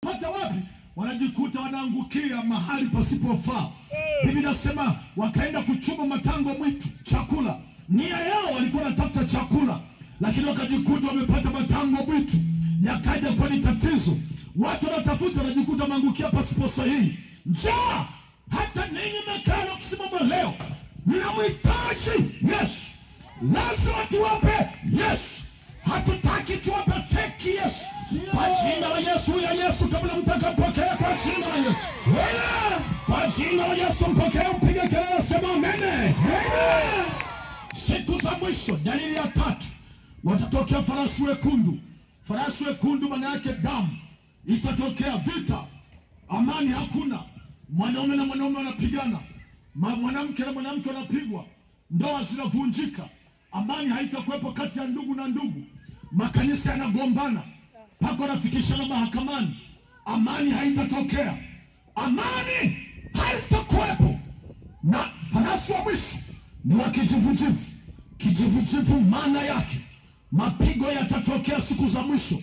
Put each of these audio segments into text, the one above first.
Wanapata wapi? Wanajikuta wanaangukia mahali pasipofaa. Biblia inasema wakaenda kuchuma matango mwitu, chakula. Nia yao walikuwa wanatafuta chakula, lakini wakajikuta wamepata matango mwitu, yakaja kuwa ni tatizo. Watu wanatafuta, wanajikuta wameangukia pasipo sahihi. Njaa! Hata ninyi mmekaa na kusimama leo, mnamhitaji Yesu. Lazima tuwape Yesu. Hatutaki tuwape feki Yesu. Kwa jina la Yesu ya Yesu, kabla mtakampokea kwa jina la Yesu. Wewe, kwa jina la Yesu mpokee, mpige kelele, sema amen. Amen. Siku za mwisho, dalili ya tatu, watatokea farasi wekundu. Farasi wekundu maana yake damu. Itatokea vita, amani hakuna. Mwanaume na mwanaume wanapigana, mwanamke na mwanamke wanapigwa, ndoa zinavunjika, amani haitakuwepo kati ya ndugu na ndugu, makanisa yanagombana mpaka wanafikishana mahakamani. Amani haitatokea, amani haitakuwepo. Na farasi wa mwisho ni wa kijivujivu. Kijivujivu maana yake mapigo yatatokea siku za mwisho,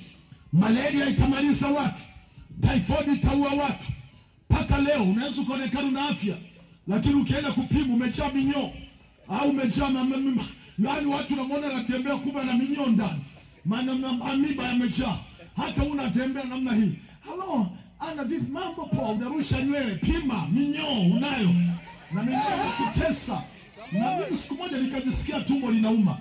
malaria itamaliza watu, typhoid itaua watu. Mpaka leo unaweza ukaonekana una afya, lakini ukienda kupima umejaa minyoo au umejaa, yaani watu unamwona anatembea kumbe na minyoo ndani, maana amiba yamejaa. Hata unatembea namna hii, halo ana vipi, mambo poa, unarusha nywele, pima minyoo unayo, na minyoo inakutesa. Na mimi siku moja nikajisikia tumbo linauma,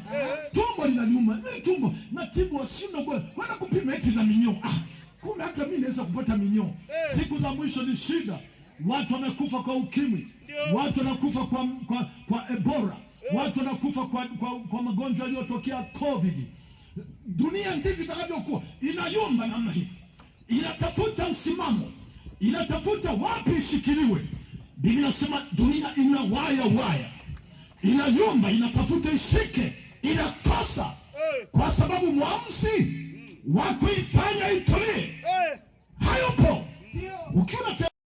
tumbo linaniuma, mimi tumbo natibu washindo kwenda kupima eti na minyoo. Ah, kumbe hata mimi naweza kupata minyoo. Siku za mwisho ni shida, watu wamekufa kwa ukimwi, watu wanakufa kwa Ebola, watu wanakufa kwa magonjwa yaliyotokea COVID. Dunia ndivyo itakavyokuwa, inayumba namna hii, inatafuta msimamo, inatafuta wapi ishikiliwe. Biblia inasema dunia ina waya waya, inayumba, inatafuta ishike, inakosa, kwa sababu mwamuzi wa kuifanya itu